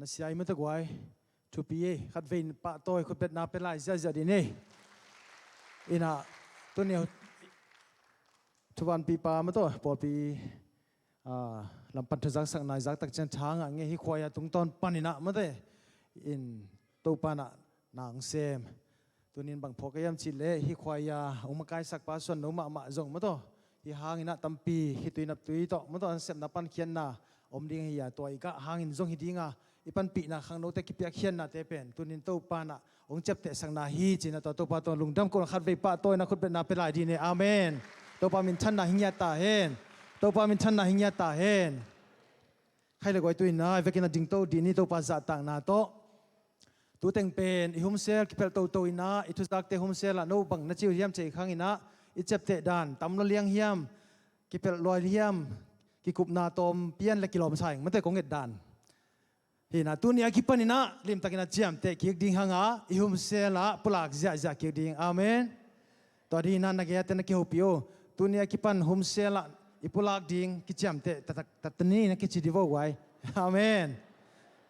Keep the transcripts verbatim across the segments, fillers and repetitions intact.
Sia i mataguai thupi ei, khatvei pahtawi khutbetna pia lai ziahziah dih ni. Inah tuni thuvanpipa mataw pawlpi lampan thuzaksakna i zaktak ciang tha ngah ngei hi. Khuaia tungtawn paninah mate in Topa nah na hong sem. Tunin bang phawk ka hiam cih leh hih khuaia hong makaisakpa suan no mahmah zong mataw hih hanginah tampi khitui naptui tawh mataw an sepna pankhiatna om ding hi a, tua i gah hangin zong hi dinga i panpihna khangnote kipiakkhiatnate pen tunin Topa nah hong ciaptehsakna hi cinah tua Topa tawh lungdam kohna khatvei pahtawina khutbetna pia lai dih ni. Amen. Topa minthanna hi ngiat ta hen. Topa minthanna hi ngiat ta hen. Khai le guai tuinah i vekin a dingto dih ni Topa zahtakna tawh. Tuteng pen i humsel kipelh toto inah i thuzakte humsel ah no bang na ci uh hiam cei khanginah i ciapteh dan tam lo liang hiam, kipelh luai hiam, kikupna tawm pian le kilawm saing mate kong et dan. Hinah tuni a kipaninah limtakin a ciamteh kik ding hanga i humsel ah pulak ziahziah kik ding. Amen. Tua dih inah na gei-ate na kihopih uh. Tuni a kipan humsel ah i pulak ding kiciamteh tatani na kici di vo guai. Amen.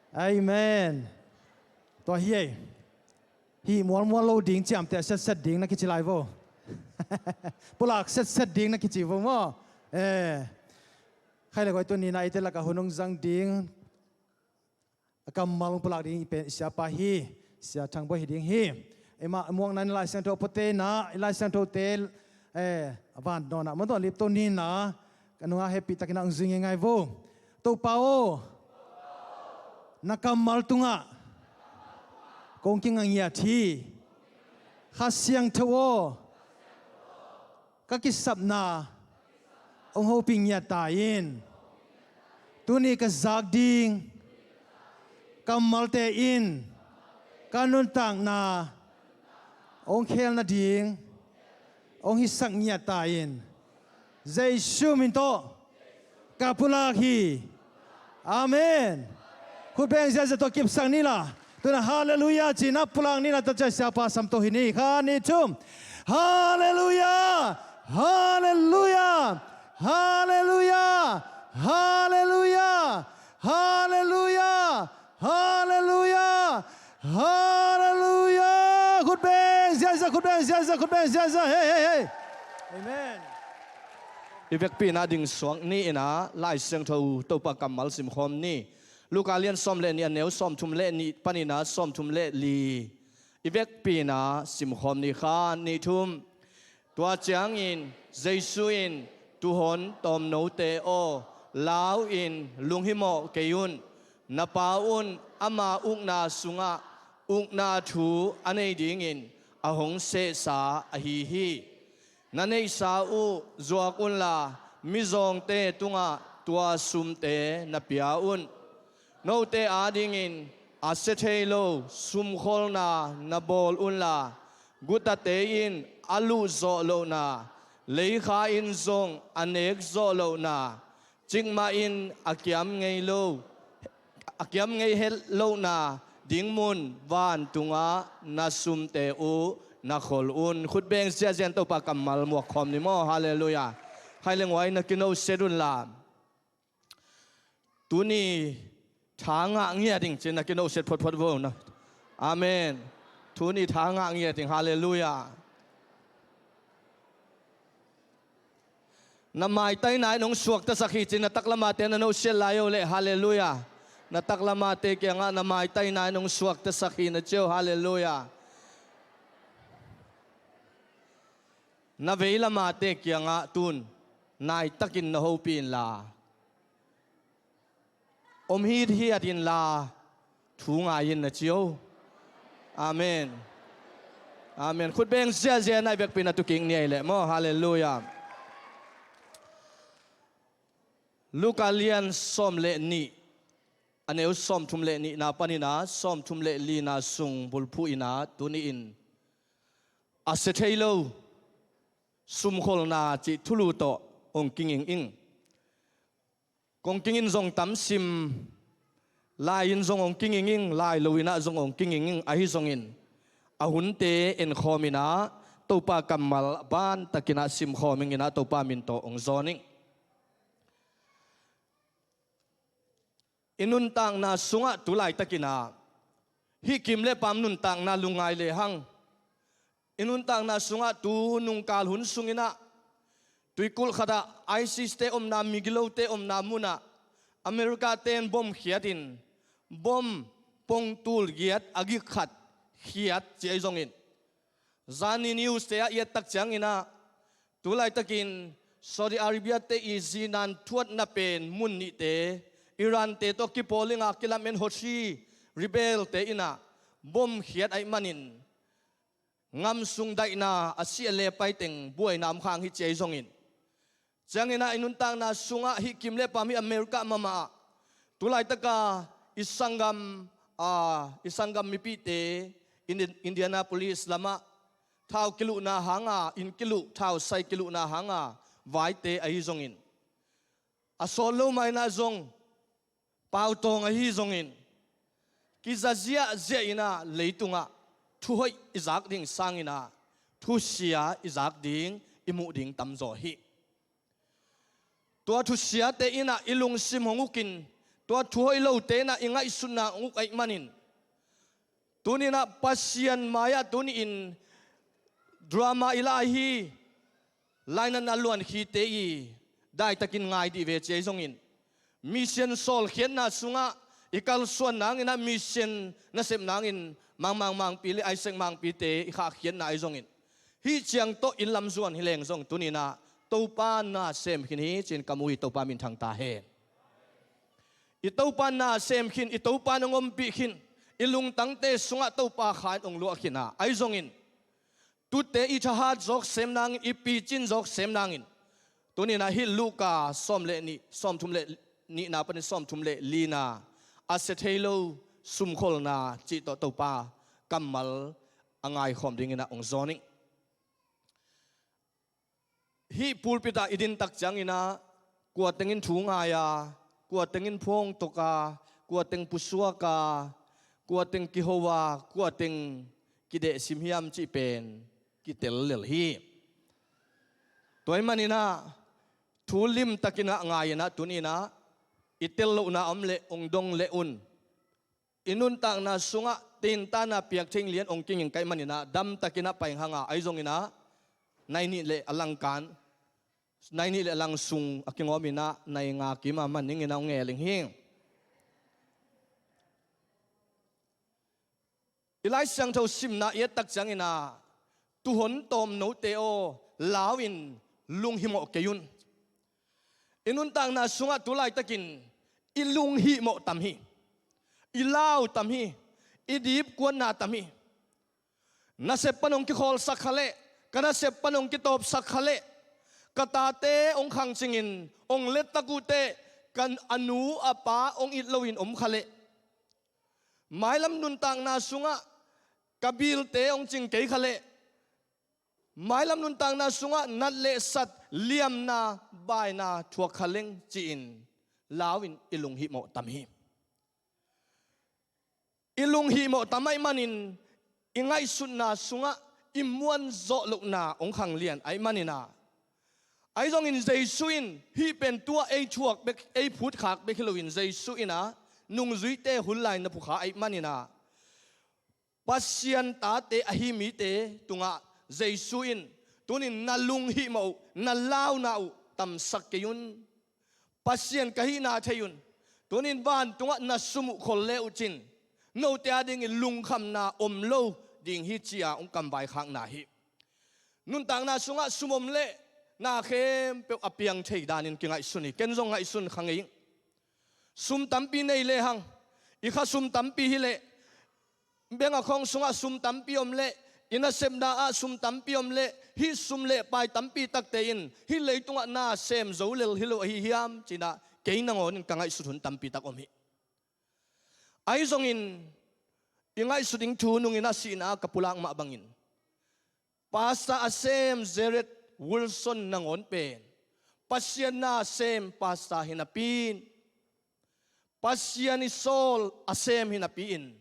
Amen. Tua hi ei. Hih mualmual lo ding ciamteh setset ding na kici lai vo. Pulak setset ding na kici vo maw? Eh. Khai le guai tuninah eite lakah hun hong zang ding a kammal hong pulak ding i pen i siapa hi. Sia Thang Bawi hi ding hi. Eimah muakna in Lai Siangtho a puateina i Lai Siangthote eh, a van dawnah mataw lipto nina ka nungah hehpihtakinah hong zui ngeingai vo. Topa aw, na kammal tungah kong kinga ngiat hi. Kha Siangtho aw, ka kisapna hong hopih ngiat ta in. Tuni ka zak ding kammalte in ka nuntakna hong khel nading hong hisak ngiat ta in. Jesu min tawh ka pulak hi. Amen. Khutbeng ziahziah tawh kipsak nila. Tuna halleluiah cinah pulak nila ta ciah siapa samto hi ni. Kha ni thum. Halleluiah. Halleluiah. Halleluiah. Halleluiah. Halleluiah. Halleluiah. Halleluiah. Khutbeng ziahziah, khutbeng ziahziah, khutbeng ziahziah. Hei, hei, hei. Amen. I vekpi inah ding suak ni inah Lai Siangtho Topa kammal simkhawm ni. Luka lian sawm le nih a neu sawmthum le nih paninah sawmthum le li i vekpi inah simkhawm ni. Kha ni thum. Tua ciangin Jesu in, tuhawn tawmnote aw, lau-in lunghimawh kei un. Na Pa un ama ukna sungah ukna thu a nei dingin a hong sehsa ahi hi. Na neihsa uh zuak unla mizawngte tungah tua sumte na pia un. Note adingin a sia thei lo sumkholna na bawl unla, gutate in a luh zawh lohna, leikha in zong a nek zawh lohna, cikmah in a kiam ngei lo, a kiam ngei het lohna ding mun vantungah na sumte uh na khol un. Khutbeng ziahziah in Topa kammal muakkhawm ni maw. Halleluiah. Khai le guai na kinoset unla. Tuni tha ngah ngiat ding cin na kinoset photphot vo na. Amen. Tuni tha ngah ngiat ding. Halleluiah. Na maitaina in hong suaktasak hi cin na taklamate na noset lai o leh. Halleluiah. Na taklamate kiangah na maitaina in hong suaktasak hi na ci o. Halleluiah. Na veilamate kiangah tun naitakin na hopih inla, om hithiat inla thu ngai in na ci o. Amen. Amen. Khutbeng ziahziah na i vekpi na tukik ni ei leh maw. Halleluiah. Luka lian sawm le nih a neu sawmthum le nihna paninah sawmthum le lina sung bulphuh inah tuni-in a sia thei lo sumkholna cih thulu tawh hong kinging ing. Kong kingin zong tamsim lai-in zong hong kinging ing, lai loinah zong hong kinging ing. Ahi zongin a hunte enkhawm inah Topa kammal bantakinah simkhawm ing inah Topa min tawh hong zawn ing. I nuntakna sungah tu laitakin ah hih kim le paam nuntakna lungngai lehang, i nuntakna sungah tu nungkal hun sungin ah tuikulh khatah ISIS-te omna, migilote omna munah America-ten bom khiatin bom pongtul giat a gik khat khiat ci ahi zongin, zani news-te ah i et tak ciangin ah tu laitakin Saudi Arabia-te i zinan thuatna pen mun nihte, Iran-te tawh kipawl inga kilamen Houthi rebel-te in ah bom khiat ahih manin ngam sung daihna, a si a le pai teng buaina om khang hi ci ahi zongin, ciangin ah i nuntakna sungah hih kim le paam hih America mahmah ah tu laitaka i sanggam, a, i sanggam mipite Indi-, Indianapolis lamah thau kiluhna hanga, inn kiluh, thau sai kiluhna hanga vaite ahi zongin, a sawt lo mah in ah zong pautawng ahi zongin, kiza ziahziah in ah leitungah thuhoih i zak ding sangin ah thusia i zak ding, i muh ding tamzaw hi. Tua thusiate in ah i lungsim hong ukin, tua thuhoih lote in ah i ngaihsutna hong uk ahih manin, tuni-in ah Pasian mai-ah tuni-in drama i la ahi, lainatna luankhite i daitakin ngai dih ve ci ahi zongin, mission sawlkhiatna sungah i kalsuan nangin ah, mission nasep nangin Mang Mang Mangpi le Isaac Mangpite i khahkhiatna ahi zongin, hih ciang tawh inn lam zuan hi leng zong tuni-in ah Topa na sem khin hi ci-in ka mu hi. Topa minthang ta hen. I Topa na sem khin, i Topa na ompih khin, i lungtangte sungah Topa kha in hong luah khin a, ahi zongin tute i thahat zawk sem nangin, i picin zawk sem nangin, tuni-in ah hih Luka sawm le nih, sawmthum le nihna panin sawmthum le lina, a sia thei lo sumkholna cih tawh Topa kammal a ngaikhawm dingin ah hong zawn ing. Hih pulpit ah i din tak ciangin ah kua tengin thu ngai a, kua tengin phawng tok a, kua teng pusuak a, kua teng kiho a, kua teng kidehsim hiam cih pen kitel lel hi. Tua ahih manin ah thu limtakin ah ngai-in ah tuni-in ah i tel lohna om leh hong dong leh un. I nuntakna sungah tintanna piak thei lian hong kinging ka hih manin ah damtakin ah pai hang a, ahi zongin ah nai nih le a lang kan, nai nih le a lang sung a kingawmin ah nai nga kim a man dingin ah hong ngeling hi. I Lai Siangtho simna i et tak ciangin ah, tuuhon tawmnote aw, lau-in lunghimawh kei un. I nuntakna sungah tu laitakin i lunghimawh tam hi. I lau tam hi. I dipkuatna tam hi. Nasep pan hong kikhawlsak kha leh, ka nasep pan hong kitawpsak kha leh, ka tate hong khangcingin hong lettak uh teh, ka a nu a pa hong it loin om kha leh, mailam nuntakna sungah ka bilte hong cing kei kha leh, mailam nuntakna sungah nat le sat, liamna, baina thuak kha leng ci-in lau-in i lunghimawh tam hi. I lunghimawh tam ahih manin i ngaihsutna sungah i muanzawh lohna hong khanglian ahih manin ah, ahi zongin Jesu in hih pen tua ei thuak bek, ei phutkhak bek hi loin Jesu in ah nungzuite hun lai na phukha ahih manin ah, Pasian tate ahi mite tungah Jesu in, "Tunin na lunghimawh uh, na launa uh tamsak kei un. Pasian ka hihna thei un. Tunin vantungah na sum uh khol le uh cin, note adingin lungkhamna om lo ding hi," ci-a hong kamvaikhakna hi. Nuntakna sungah sum om leh na khempeuh a piang thei danin kingaihsun hi. Ken zong ngaihsun kha ngei ing. Sum tampi nei lehang, i kha sum tampi hi leh, bank account sungah sum tampi om leh, i nasepna ah sum tampi om leh, hih sum le pai tampi takte in hih leitungah na sem zo lel hi lo ahi hiam, ci-in ah kei nangawnin ka ngaihsut hun tampi tak om hi. Ahi zongin i ngaihsut ding thu nungin a sihna ah ka pulak mah bangin, Pastor a sem Jared Wilson nangawn pen Pasian na sem pastor hi napi-in, Pasian i sawl a sem hi napi-in,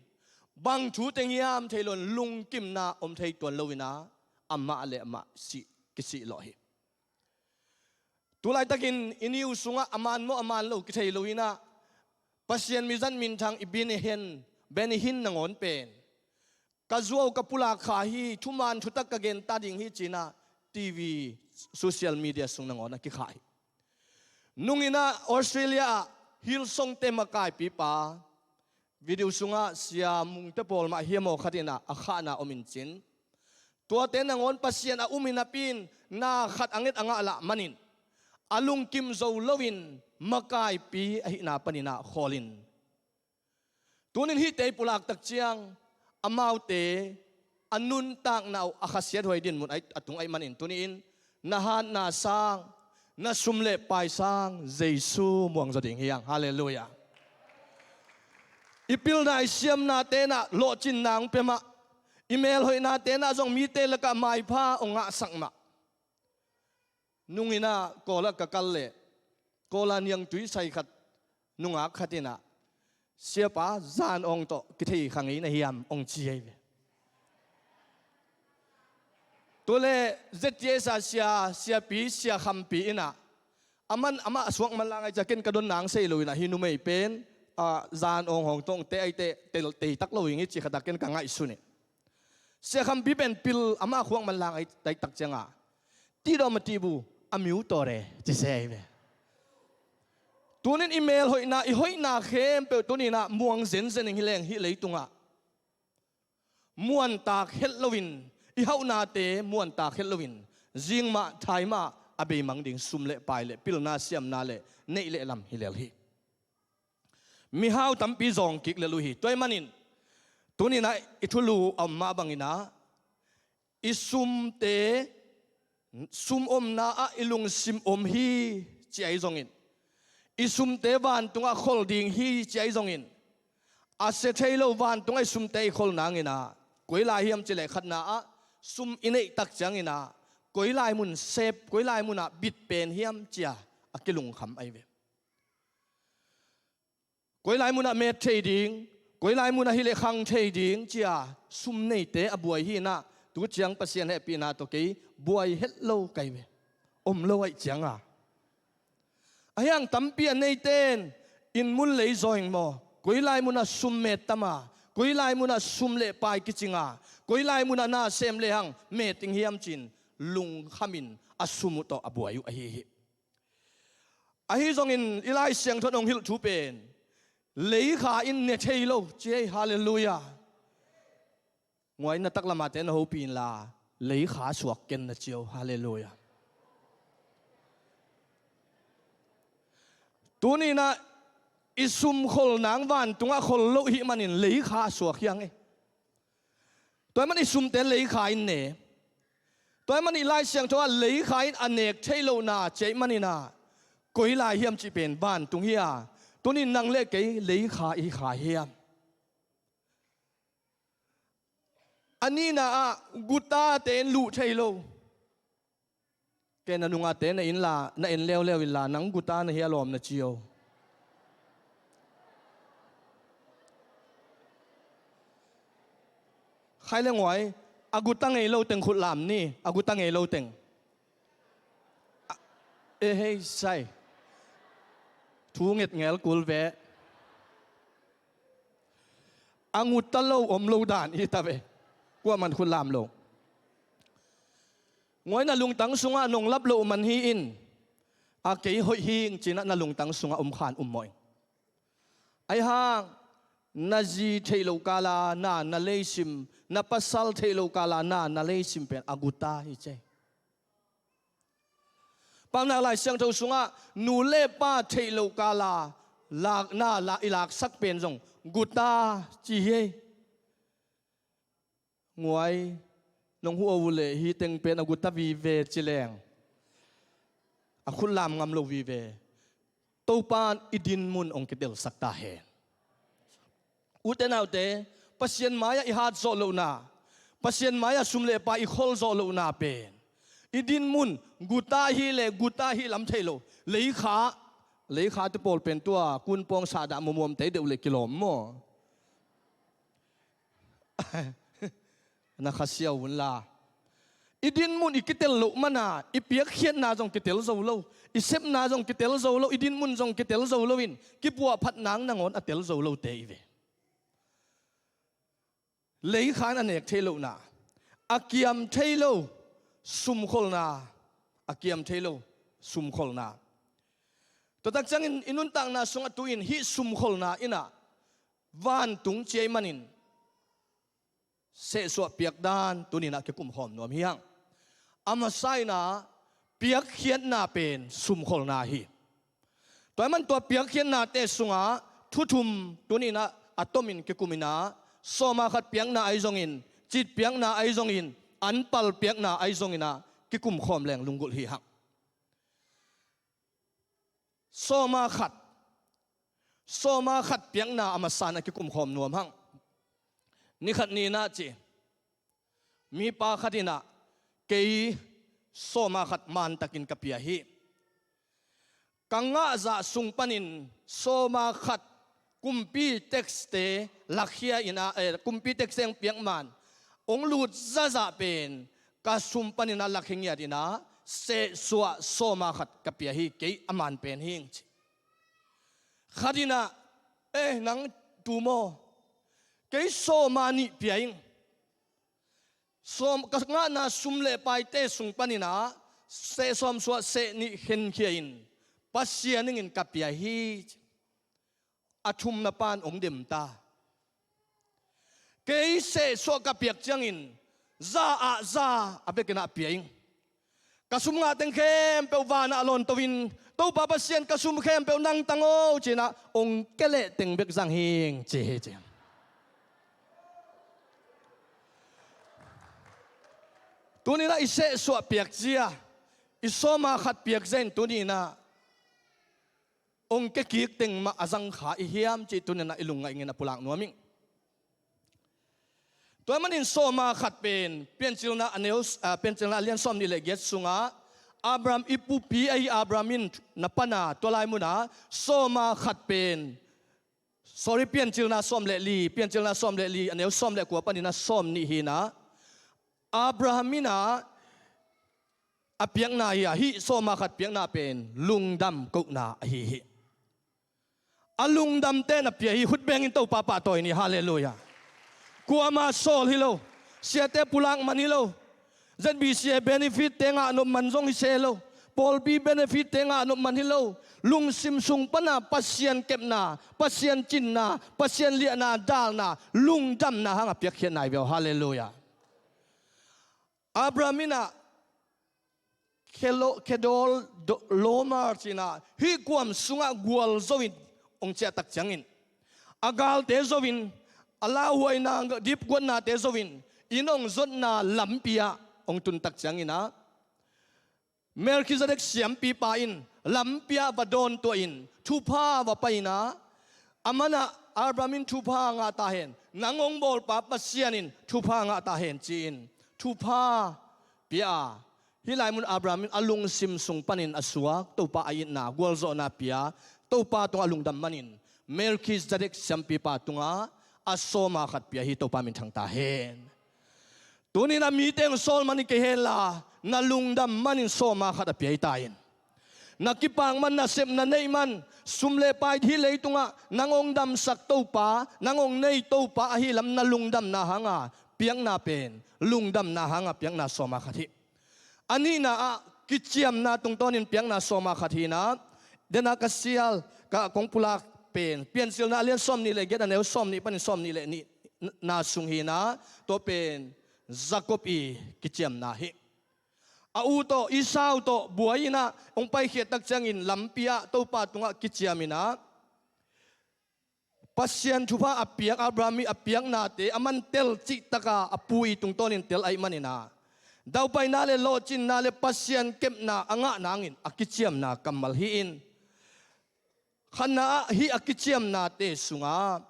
bang thu teng hiam thei loin lungkimna om thei tuan loin ah, amah le amah sih, kisih lawh hi. Tulaitakin i news sungah a man maw a man lo kithei loin ah, Pasian mizat minthang i Benny Hinn, Benny Hinn nangawn pen, ka zuau ka pulak kha hi, thuman thutak ka gen ta ding hi ci-in ah T V, social media sung nangawn a kikhah hi. Nung in ah Australia ah Hillsongte makaipipa, video sungah Sia Mungte pawl mah hiam aw khat in ah a khahna om in cin, tuate nangawn Pasian a um hi napi-in na khat a nget a ngah lah manin a lungkim zo loin makaipi ahihna panin ah khawl in. Tuni-in hihte i pulak tak ciang amaute a nuntakna uh a khasiathuai dinmun a tung ahih manin tuni-in na hatna sang, na sum le pai sang Jesu muang zaw ding hi hang. Halleluiah. I pilna i siamnate in ah lawhcinna hong pia mah, i melhoihnate in ah zong mite lakah maipha hong ngahsak mah. Nung in ah Kawl ah ka kal leh Kawl ah niangtui sai khat, nungak khat in ah, "Siapa, Zan Aung tawh kithei kha ngei na hiam?" hong ci ahi ve. Tua leh Z T S ah sia, siapi, Sia Khampi in ah, aman, amah a suak manlang ahi ciang ken ka donna hong sei lo in ah, hih numei pen, ah, Zan Aung hong tawh hong teh ahih teh, tel, tei tak lo ing hi ci khat ah ken ka ngaihsun hi. Sia Khampi pen pil, amah a khuak manlang ahi, ahi tak ciang ah, "Ti dawm a ti bu, a miu tawh re," ci se ahi ve. Tuni-in i melhoihna, i hoihna khempeuh tuni-in ah muang zenzen ing hi leng hih leitungah muantak het loin, i hauhnate muantak het loin, zing mah, thai mah, a beimang ding sum le pai le pilna siamna le neih le lam hi lel hi. Mihau tampi zawng kik lel uh hi. Tua ahih manin tuni-in ah i thulu a om mah bangin ah, i sumte, sum omna ah i lungsim om hi ci ahi zongin, i sumte vantungah khol ding hi ci ahi zongin, a sia thei lo vantungah i sumte i khol nangin ah, koi lai hiam cih leh khatna ah sum i neih tak ciangin ah, koi lai mun sep, koi lai mun ah bit pen hiam ci-a a kilungkham ahi ve. Koi lai mun ah met thei ding, koi lai mun ah hi leh khang thei ding ci-a sum neite a buai hi-in ah, tu ciang Pasian hehpihna tawh kei buai het lo ka hi ve. Om lo ahih ciang a. Ahi hang tampi a neite in inn mun lei zaw ing maw, koi lai mun ah sum met tam a, koi lai mun ah sum le pai kicing a, koi lai mun ah na sem lehang met ing hiam ci-in lungkham in a sum uh tawh a buai uh ahi hi. Ahi zongin i Lai Siangtho in hong hilh thu pen, "Leikha in ne thei lo," ci hi. Halleluiah. Nguai, na taklam ah te na hopih inla, "Leikha suak ken," na ci o. Halleluiah. Tuni-in ah i sum khol nang vantungah khol lo ahih manin leikha suak hi hang e. Tua ahih manin i sumte leikha in ne. Tua ahih manin i Lai Siangtho ah leikha in a nek theih lohna ci ahih manin ah, koi lai hiam cih pen vantung hi a, tuni-in nang le kei leikha i hi kha hiam? A nihna ah gutate in luh thei lo. Ken, na nungate na en la, na en leuleu inla, "Nang guta na hi a lawm," na ci o. Khai le nguai, a guta ngei lo teng khut lam ni, a guta ngei lo teng. A, e hei sai. Thu nget ngel kul ve. A guta lo om lo dan i ta ve. Kuaman khut lam lo. Nguai, na lungtang sungah nong lap loh man hi in, a kei hoih hing ci-in ah na lungtang sungah om khan um mawh ing. Ahi hang na zi theih loh kala na na leisim, na pasal theih loh kala na na leisim pen a guta hi ci. Paunak Lai Siangtho sungah nu le pa theih loh kala lak, na la, i laksak pen zong guta ci hi. Nguai, nong huh uh leh hih teng pen a guta vive ci leng, a khut lam ngam lo vive. Topa in i dinmun hong kitelsak ta hen. Ute naute, Pasian mai-ah i hat zawh lohna, Pasian mai-ah sum le pai i khol zawh lohna pen, i dinmun guta hi leh guta hi lam thei lo. Leikha, leikha te pawl pen tua kunpawng sahdah muammuam tei deuh leh kilawm maw? Na khasia un la. i dinmun i kitel loh mana i piakkhiatna zong kitel zo lo, i sepna zong kitel zo lo, i dinmun zong kitel zo loin kipuahphat nang nangawn a tel zo lote i ve. Leikhan a nek thei lohna, a kiam thei lo sumkholna, a kiam thei lo sumkholna. Tua tak ciangin i nuntakna sungah tu-in hih sumkholna inah vantung ciai manin sehsuah piakdan tuninah kikumkhawm nuam hi hang. A masa inah piakkhiatna pen sumkholna hi. Tua ahih man tua piakkhiatnate sungah thu thum tuninah a tomin kikum inah, sawma khat piakna ahi zongin, cit piakna ahi zongin, anpal piakna ahi zonginah kikumkhawm leng lunggulh hi hang. Sawma khat, sawma khat piakna a masa inah kikumkhawm nuam hang. Ni khat ni inah ci, mipa khat inah kei sawma khat mantakin ka pia hi. Ka ngahzah sung panin sawma khat kumpi tax-te lakhia inah, eh, kumpi tax-te hong piak man hong lut zahzah pen ka sum paninah lakhia ngiat inah sehsuah sawma khat ka pia hi, kei a man pen hi ing ci. Khat inah, eh, nang tu maw, kei sawma nih pia ing. Sawm, ka ngahna sum le paite sung paninah seh sawm suah seh nih khenkhia in Pasian ningin ka pia hi. A thumna pan hong dem ta. Kei sehsuah ka piak ciangin za ah za a bekinah pia ing. Ka sum ngah teng khempeuh vanah a lawnto in, Topa Pasian, ka sum khempeuh nang tang o, ci inah hong keleh teng bek zang hi ing ci hi ci. Tuninah i sehsuah piak zia, i sawma khat piak zia in tuninah hong kekik teng mah a zang kha i hiam cih tuninah i lungngaih ngen a pulak nuam ing. Tua ahih manin sawma khat pen Piancilna a neu, ah, Piancilna a lian sawm nih le giat sungah Abraham i pupi ahi Abraham in na pana tua lai munah sawma khat pen, sorry, Piancilna sawm le li, Piancilna sawm le li a neu sawm le kua paninah sawm nih hi inah, Abraham inah a piakna hi a, hih sawma khat piakna pen lungdam kohna ahi hi. A lungdamte na pia hi, khut bengin Topa pahtawi ni, halleluiah. Kuamah sawl hi lo, siate pulak man hi lo, Z B C A benefit-te ngah nop man zong hi se lo, pawlpi benefit-te ngah nop man hi lo, lungsim sung pana Pasian kepna, Pasian cinna, Pasian liahna, dalna, lungdamna hanga piakkhiatna hi ve aw, halleluiah. Abraham inah Khelo-, Khedol do-, Lomar ci inah hih kuam sungah gualzo in hong ciah tak ciangin, a galte zo in, a lauhuaina dipguatnate zo in, inn hong zotna lampi ah hong tun tak cianginah Melkhizedek siampipa in lampi ah va dawntuah in thupha va pai inah, a manah Abraham in thupha ngah ta hen, nang hong bawlpa Pasian in thupha ngah ta hen ci-in thupha pia a, hih lai mun Abraham in a lungsim sung panin a suak Topa a itna gualzawhna pia, Topa tungah a lungdam manin Melkhizedek siampipa tungah a sawma khat pia hi. Topa minthang ta hen. Tuninah mite hong sawl man hi kei henla, na lungdam manin sawma khat a pia hi ta in. Na kipak man, na sep na neih man, sum le pai hih leitungah nang hong damsak Topa, nang hong nei Topa ahi lam na lungdamna hanga piakna pen lungdamna hanga piakna sawma khat hi. A nihna ah kiciamna tungtawnin piakna sawma khat hi inah, dena ka sial ka kong pulak pen Piancilna a lian sawm nih le giat a neu sawm nih panin sawm nih le nih na sung hi inah, tua pen Jacob i kiciamna hi. A u tawh Esau tawh buai inah hong paikhiat tak ciangin lampi ah Topa tungah kiciam inah, Pasian thupha a piak Abraham i a piaknate a man tel cihtaka a pu i tungtawnin tel ahih maninah, daupaina le lawhcinna le Pasian kepna a ngah nangin a kiciamna kammal hi in, khatna ah hih a kiciamnate sungah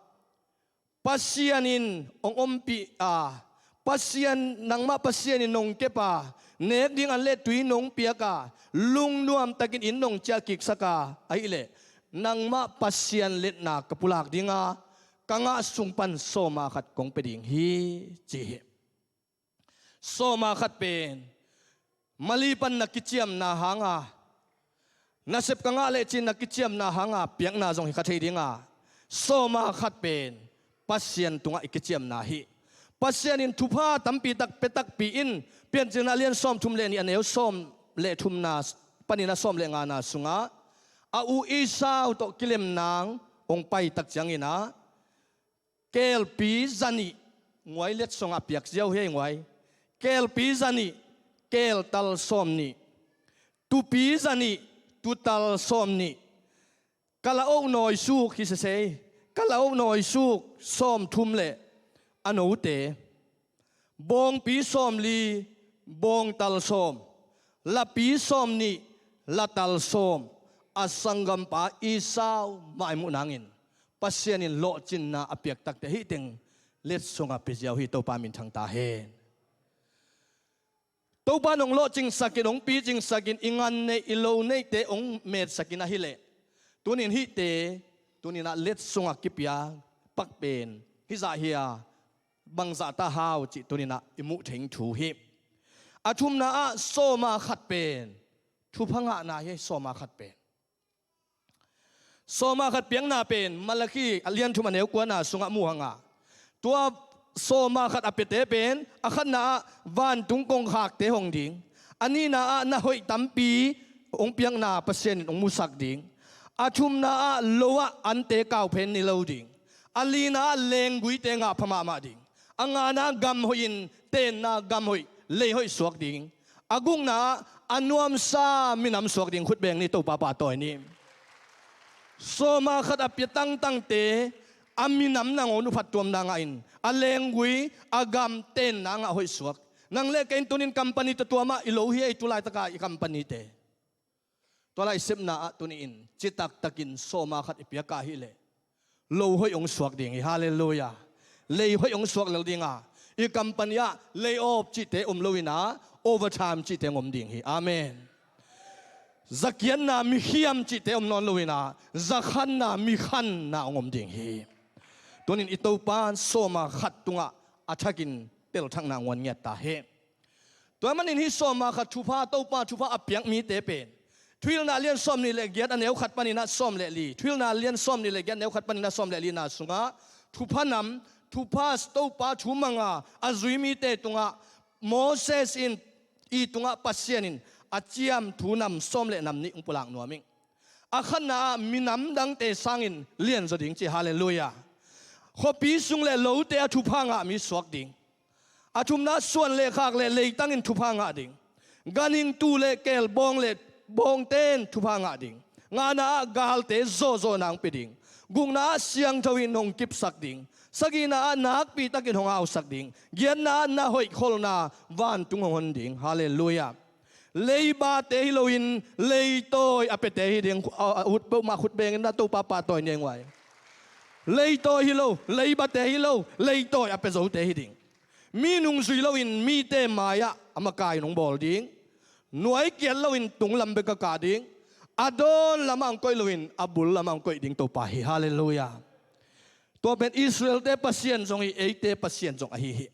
Pasian in hong ompih a, Pasian, nangmah Pasian in nong kep a, nek ding an le tui nong piak a, lungnuamtakin inn nong ciahkiksak a, ahih leh nangmah Pasian letna ka pulak ding a, ka ngah sung pan sawma khat kong pia ding hi, ci hi. Sawma khat pen Mali pan na kiciamna hanga, nasep ka ngah leh cin na kiciamna hanga piakna zong hi kha thei dinga, sawma khat pen Pasian tungah i kiciamna hi. Pasian in thupha tampi tak pia takpi in, Piancilna lian sawmthum le nih a neu sawm le thumna panin a sawm le ngana sungah a u Esau tawh kilemnang hong pai tak ciangin ah, kelpi zanih, nguai letsong a piak ziau hi ei nguai. Kelpi zanih, keltal sawmnih, tupi zanih, tutal sawmnih, kalaoh nawisuk hi sese, kalaoh nawisuk sawmthum le a note, bawngpi sawmli, bawngtal sawm, lapi sawmnih, latal sawm, a sanggampa Esau mah i muh nangin Pasian in lawhcinna a piak takte hih teng letsong a pia ziau hi. Topa minthang ta hen. Topa nong lawhcingsakin, hong picingsakin, i ngan neih, i lo neihte hong metsakin ahileh, tunin hihte, tuninah letsong a kipia pak pen hizah hia, bangzah ta hau cih tuninah i muh theng thu hi. A thumna ah sawma khat pen thupha ngahna hi. Sawma khat pen, sawma khat piakna pen Malakhi a lian thum a neu kuana sungah muh hanga, tua sawma khat a piate pen a khatna ah vantung kongkhakte hong ding, a nihna ah na hoih tampi hong piakna Pasian in hong musak ding, a thumna ah lo ah ante kauphen ni lo ding, a lina ah lengguite ngah pha mahmah ding, a ngana ah gam hoih in tenna gam hoih, lei hoih suak ding, a gukna ah a nuamsa minam suak ding. Khut beng ni, Topa pahtawi ni. Sawma khat a pia tangtangte a minam nangawn uphat tuamna ngahin, a lenggui, a gam tenna ngah hoih suak. Nang le kei in tunin company tawh tuamah i lo hi ei, tu laitaka i company te. Tua lai sepna ah tuni-in citaktakin sawma khat i piak ahileh lo hoih hong suak ding hi. Halleluiah. Lei hoih hong suak lel dinga, i company ah lay off cihte om loinah overtime cihte hong om ding hi. Amen. Zakiatna, mikhiam cihte om nawn loinah zakhanna, mikhanna hong om ding hi. Tunin i Topa in sawma khat tungah a thakin telthakna nguan ngiat ta hi. Tua manin hih sawma khat thupha, Topa thupha a piak mite pen Thuhilhna lian sawmnih le giat a neu khat paninah sawm le li, Thuhilhna lian sawmnih le giat a neu khat paninah sawm le lina sungah thupha nam, thupha, Topa thu manga a zui mite tungah Moses in, i tungah Pasian in a ciam thu nam sawm le nam nih hong pulak nuam ing. A khatna ah minam dangte sangin lianzaw ding ci. Halleluiah. Khuapi sung le lote a thupha ngah mi suak ding. A thumna ah suan le khak le leitangin thupha ngah ding. Ganhing tu le keel bawng le bawngte in thupha ngah ding. Ngana ah galte zawhzawhna hong pia ding. Gukna ah siangtho in hong kipsak ding. Sagihna ah nakpi takin hong hausak ding. Giatna ah na hoihkholhna vantung hong hon ding. Halleluiah. Leibate hi loin leitawi a piate hi ding. A, a, ut peuhmah khut bengin na, Topa pahtawi ni ei nguai. Leitawi hi lo, leibate hi lo, leitawi a pia zote hi ding. Mi nungzui loin mite mai-ah a makai in hong bawl ding. Nuai kiat loin tunglam bek a kah ding. A dawn lamah hong koih loin a bul lamah hong koih ding Topa hi. Halleluiah. Tua pen Israelte Pasian zong hi, eite Pasian zong ahi hi.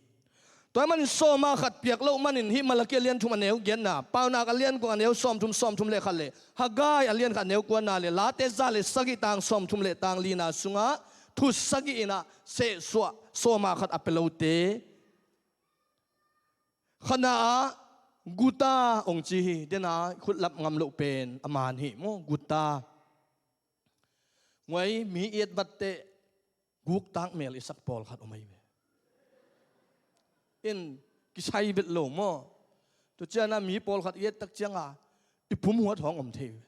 Tua ahih manin sawma khat piak loh manin hih Malakhi a lian thum a neu giatna, Paunak a lian guk a neu sawmthum, sawmthum le khat le Haggai a lian khat a neu kuana le Late za le sagih tang sawmthum le tang lina sungah thu sagih inah sehsuah sawma khat a pia lote. Khatna ah guta hong ci hi. Dena khutlap ngam loh pen a man hi maw, guta. Nguai mi i etvatteh guktak mel i sak pawlkhat om ahi ve. In kisai vet lo maw. Tuciana mi pawlkhat i ettak cianga i pumhuat hong om thei ve.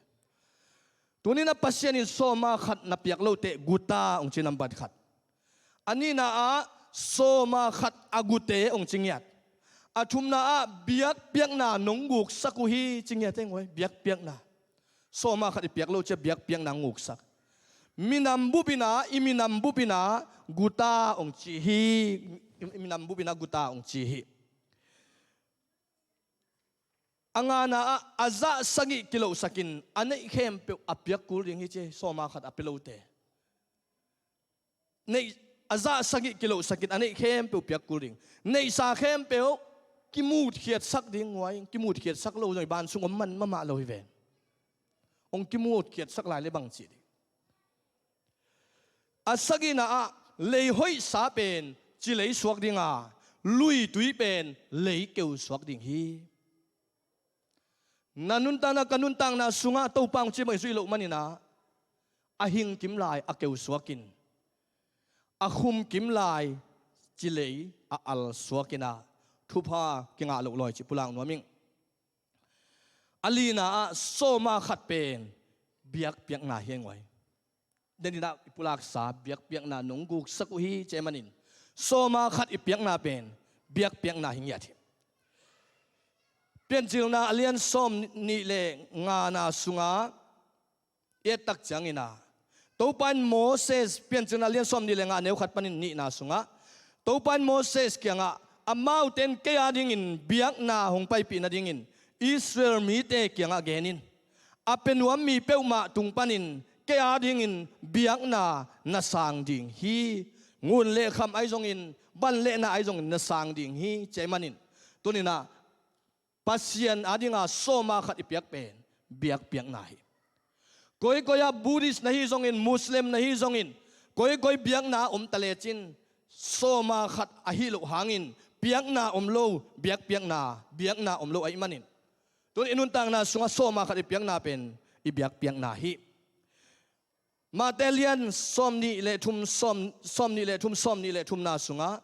Tuninah Pasian in sawma khat na piak lohteh guta hong ci nambat khat. A nihna ah sawma khat a gute hong ci ngiat. A thumna ah biakpiakna nong guksak uh hi ci ngiat ei nguai. Biakpiakna. Sawma khat i piak loh cia biakpiakna hong guksak. Minam bupina, i minam bupina guta hong ci hi. I minam bupina guta hong ci hi. A ngana ah a zah sagih kilohsakin a neih khempeuh a piak kul ding hi ci. Sawma khat a pia lote neih, a zah sagih kilohsakin a neih khempeuh piak kul ding. Neihsa khempeuh kimutkhiatsak ding nguai, kimutkhiatsak lo zong i ban sung om man mahmah lo hi ven. Hong kimutkhiatsak lai le bang ci ding. A sagihna ah, lei hoihsa pen ci lei suak ding a, luitui pen lei keu suak ding hi. Na nuntakna, ka nuntakna sungah Topa hong ci bang i zuih loh manin ah, a hing kim lai a keu suakin, a khum kim lai ci lei a al suakin ah, thupha kingah loh lawi ci pulak nuam ing. A lina ah, sawma khat pen biakpiakna hi nguai. Deninah i pulaksa biakpiakna nong guksak uh hi, cih manin sawma khat i piakna pen biakpiakna hi ngiat hi. Piancilna a lian sawm nih le ngana sungah i et tak ciangin ah, Topa in Moses, Piancilna a lian sawm nih le nga, neu khat panin nihna sungah, Topa in Moses kiangah, amaute in kei a dingin biakna hong paipih nadingin Israel mite kiangah gen in. A pia nuam mi peuhmah tung panin kei a dingin biakna na sang ding hi. Ngun le kham ahi zongin, van le na ahi zongin na sang ding hi, cih manin, tuninah Pasian a dinga sawma khat i piak pen biakpiakna hi. Koikoi ah Buddhist na hi zongin, Muslim na hi zongin, koikoi biakna om ta lecin, sawma khat ahi loh hangin piakna om lo, biakpiakna, biakna om lo ahih manin, tun i nuntakna sungah sawma khat i piakna pen i biakpiakna hi. Mate lian sawm nih le thum, sawm, sawm nih le thum, sawm nih le thumna sungah,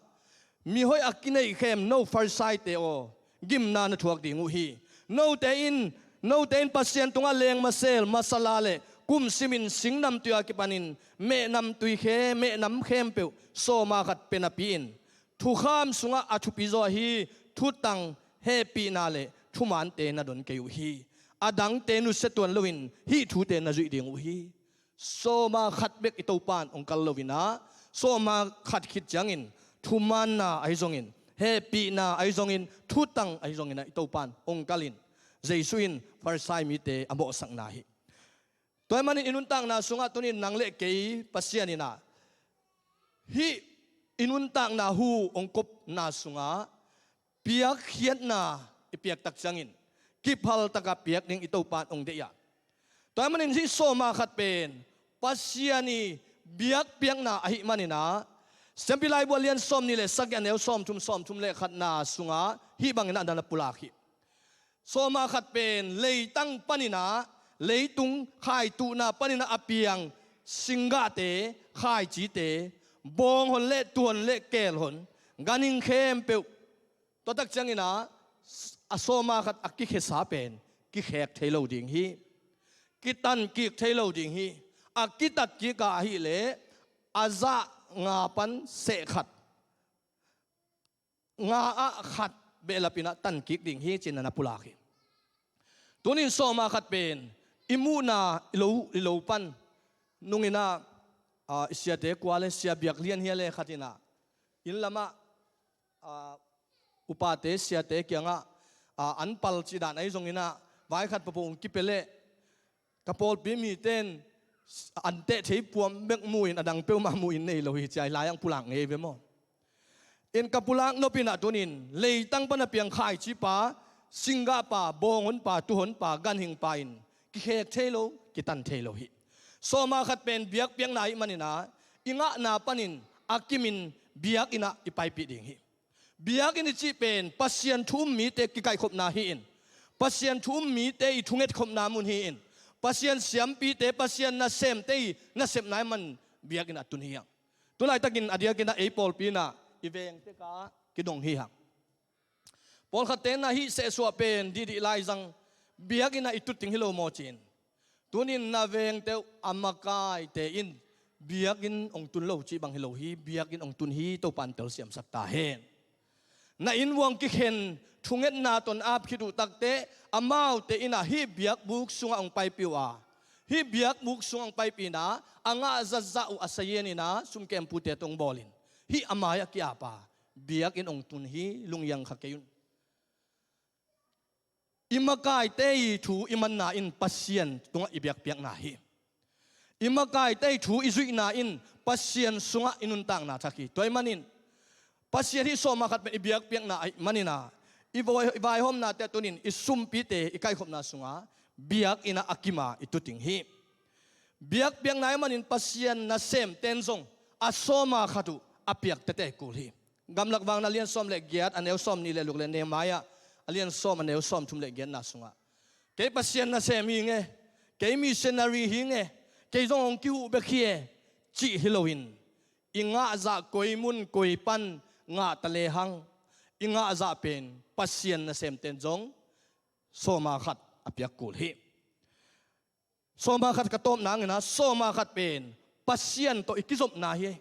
mihoih a kineihkhem no Farisaite aw, gimna na thuak ding uh hi. Note in, note in Pasian tungah lengmasel, masala le kumsimin singnamtui a kipanin mehnamtui khe, mehnam khempeuh sawma khat pia napi-in, thukham sungah a thupi zaw ahi thutang, hehpihna le thumante na don kei uh hi. A dangte nusia tuan loin hih thute na zuih ding uh hi. Sawma khat bek i Topa in hong kal lo-in ah, sawma khat khit ciangin thumaanna ahi zongin, hehpihna ahi zongin, thutang ahi zongin ah i Topa in hong kal in, Jesu in Farisai mite a mawhsakna hi. Tua ahih manin i nuntakna sungah tunin nang le kei Pasian in ah, hih i nuntakna hu hong kopna sungah piakkhiatna i piak tak ciangin, kiphal taka piak ding i Topa in hong deih a. Tua ahih manin hih sawma khat pen Pasian i biakpiakna ahih manin ah, Siampi Laibu a lian sawm nih le sagih, a neu sawm thum, sawm thum le khatna sungah hih bangin ah na pulak hi. Sawma khat pen leitang panin ah, leitung khaituhna panin ah a piang singgahte, khaicite, bawnghon le tuuhon le keelhon, ganhing khempeuh, tua tak ciangin ah, a sawma khat a kikhesa pen kikhek thei lo ding hi. Kitan kik thei lo ding hi. A kitat kik a ahih leh a zah nga pan seh khat, nga ah khat behlap in ah tan kik ding hi, ci-in na pulak hi. Tunin sawma khat pen i muhna i lo, i lo pan nungin ah, ah, i siate kua le sia, biak lian hia le khat in ah, inn lamah, ah, upate, siate kiangah, ah, an pal cih dan ahi zongin ah, vai khat papo hong kipia leh, ka pawlpi mite in an teh thei puam bek mu-in a dang peuhmah mu-in nei lo hi, ci-a hi lai-ah pulak ngei ve maw. In ka pulak nop in ah tunin leitang pan a piang khaici pa, singgah pa, bawnghon pa, tuuhon pa, ganhing pa in kikhek thei lo, kitan thei lo hi. Sawma khat pen biakpiakna ahih manin ah, i ngahna panin a kimin biakinn ah i paipih ding hi. Biakinn i cih pen Pasian thu um mite kikaihkhopna hi-in, Pasian thu um mite i thungetkhopna mun hi-in, Pasian siampite, Pasian nasemte i nasepna ahih manin biakinn ah tun hi hang. Tulaitakin a diakin ah ei pawlpi in ah i veng tek ah kidong hi hang. Pawlkhatte in ah hih sehsuah pen dihdih laizang biakinn ah i tut ding hi lo maw ci-in, tunin na vengte uh a makaite in biakinn hong tun lo cih bang hi lo hi, biakinn hong tun hi. Topa in telsiamsak ta hen. Na innvuang kikhen, thungetna tawh ap khit uh takteh, amaute in ah hih biakbuk sungah hong paipih uh a, hih biakbuk sungah hong paipih in ah a ngah zatzah uh a sazian in ah sumkempute tawh hong bawl in, hih a mai-ah ki-ap a, biakinn hong tun hi, lungngiang kha kei un. I makaite i thu i manna in Pasian tungah i biakpiakna hi. I makaite i thu i zuihna in Pasian sungah i nuntakna thak hi. Tua ahih manin Pasian hih sawma khat pen i biakpiakna ahih manin ah, I vai-, i vaihawmnate tunin i sumpite i kaikhopna sungah biakinn ah a kima i tu ding hi. Biakpiakna ahih manin Pasian nasemten zong a sawma khat uh a piak tete kul hi. Gamlak Vakna a lian sawm le giat a neu sawm nih le luk le Nehemiah a lian sawm a neu sawm thum le giatna sungah, "Kei Pasian nasem hi nge, kei missionary hi nge, kei zong hong kihuh bek hi e," cih hi loin, i ngahzah koi mun koi pan ngah ta lehang, i ngahzah pen Pasian nasemten zong sawma khat a piak kul hi. Sawma khat ka tawp nangin ah, sawma khat pen Pasian tawh i kizopna hi.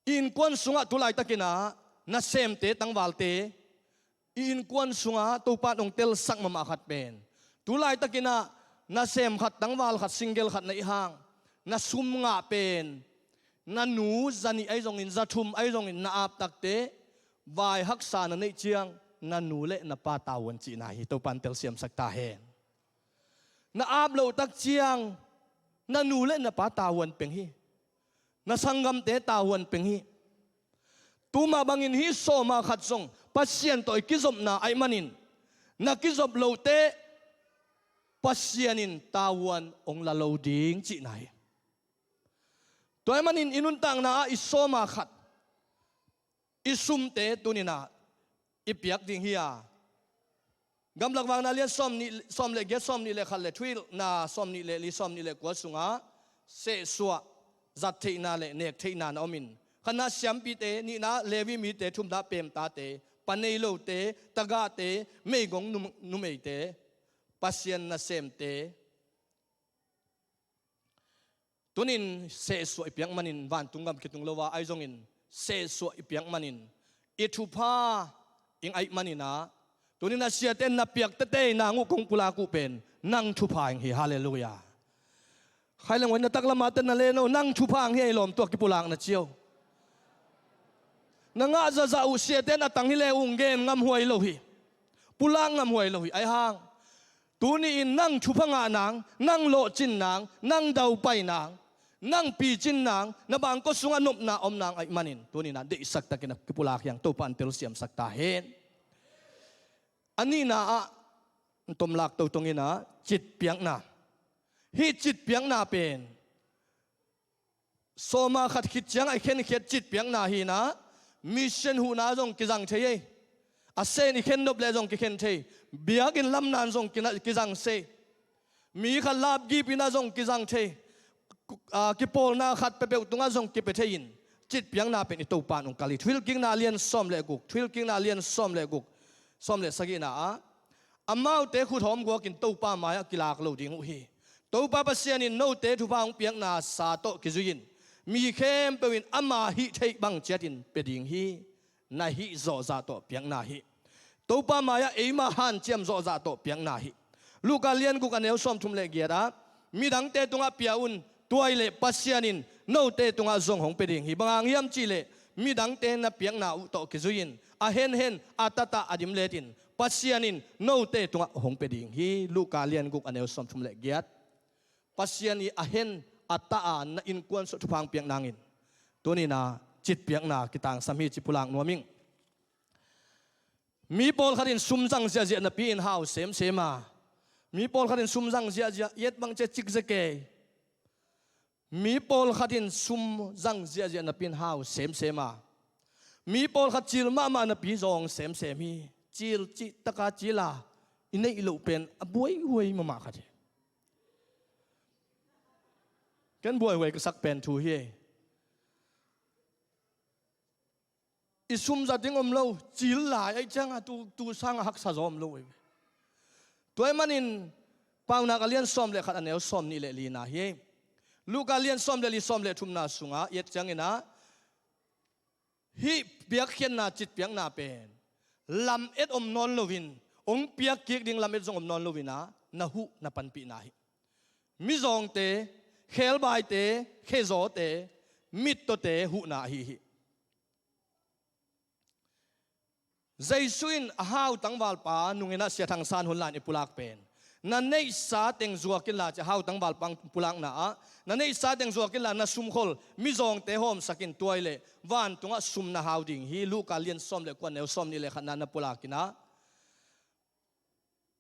I innkuan sungah tu laitakin ah nasemte tangvalte i innkuan sungah Topa in hong telsak mahmah khat pen, tu laitakin ah nasem khat, tangval khat, single khat na hih hang, na sum ngah pen na nu za nih ahi zongin, za thum ahi zongin na ap takteh, vai haksa na neih ciang na nu le na pa tavuan cihna hi. Topa in telsiamsak ta hen. Na ap loh tak ciang na nu le na pa tavuan peng hi. Na sanggamte tavuan peng hi. Tuma bangin hih sawma khat zong Pasian tawh i kizopna ahih manin, na kizop lohteh Pasian in tavuan hong la lo ding cihna hi. Tua ahih manin i nuntakna ah i sawma khat, i sumte tuni-in ah i piak ding hi a, Gamlak Vakna a lian sawm nih, sawm le giat, sawm nih le khat le Thuhilhna sawm nih le li, sawm nih le kua sungah sehsuah zat theihna le nek theihna na omin, khatna siampite, nihna Levi mite, thumna peemtate, pa nei lote, tagahte, meigong num-, numeite, Pasian nasemte, tunin sehsuah i piak manin vantung gam kitung lo a, ahi zongin sehsuah i piak manin i thupha i ngaih manin ah, tunin a siate in na piak tete nang uh kong pulak uh pen nang thupha ing hi. Halleluiah. Khai leng uh, na taklam ah te na len uh, nang thupha ing hi, a i lawm, tua kipulakna ci o. Na ngah zahzah uh siate in a tang hi le ung gen ngamhuai lo hi. Pulak ngamhuai lo hi. Ahi hang tuni-in nang thupha ngah nang, nang lawhcin nang, nang daupai nang, nang picin nang, na bangkua sungah nopna om nang ahih manin, tuni-in ah deihsak takin a kipulak hi hang, Topa in telsiamsak ta hen. A nihna ah, tomlak totongin ah, citpiakna. Hih citpiakna pen sawma khat khit ciangah i khenkhiat citpiakna hi-in ah, mission huhna zong kizang thei ei. A sen i khen nop leh zong kikhen thei. Biakinn lamnan zong kina-, kizang thei. Mi khat lapgipina zong kizang thei. Ku-, a, kipawlna khat peuhpeuh tungah zong kipia thei-in, citpiakna pen i Topa in hong kal hi. Thuhilhkikna a lian sawm le guk, Thuhilhkikna a lian sawm le guk, sawm le sagihna ah, amaute khut hawm guakin Topa mai-ah kilak lo ding uh hi. Topa Pasian in note thupha hong piakna sa tawh kizui-in, mi khempeuh in ama hih theih bang ciatin pia ding hi. Na hih zawhzah tawh piakna hi. Topa mai-ah eima hanciam zawhzah tawh piakna hi. Luka lian guk a neu sawmthum le giat ah, midangte tungah pia un, tua hi leh Pasian in note tungah zong hong pia ding hi. Bang hang hiam cih leh, midangte na piakna uh tawh kizui-in, a henhen, a tata, a dimlet in, Pasian in note tungah hong pia ding hi. Luka lian guk a neu sawmthum le giat. Pasian i a hen a ta a na innkuan sungah thupha hong piak nangin, tuni-in ah citpiakna kitangsam hi ci pulak nuam ing. Mi pawlkhat in sum zang ziahziah napi-in hau semsem a, mi pawlkhat in sum zang ziahziah, i et bang ci-a cik zia kei. Mi pawlkhat in sum zang ziahziah napi-in hau semsem a, mi pawlkhat cil mahmah napi zawng semsem hi. Cil cih taka cil a, i neih loh pen a buaihuai mahmah khat hi. Ken buaihuai ka sak pen thu hi. I sum zat ding om lo, cil lai ahih ciangin tu, tu sangin haksa zaw om lo ei. Tua ahih manin Paunak a lian sawm le khat a neu sawmnih le lina hi. Luka lian sawm le li, sawm le thumna sungah i et ciangin ah, hih piakkhiatna, citpiakna pen lamet om nawn loin, hong piak kik ding lamet zong om nawn loin ah, na huh na panpihna hi. Mizawngte, khebaite, khezawte, mittawte huhna ahi hi. Jesu in a hau tangvalpa nungin ah Sia Thang San hun lai-in i pulak pen, Na neihsa teng zuak inla, ci a, hautang valpa pulakna ah, na neihsa teng zuak inla, na sumkhol mizawngte hawmsak in, tua hileh vantungah sum na hau ding hi. Luka lian sawm le kua, neu sawmnih le khatna na pulak inla,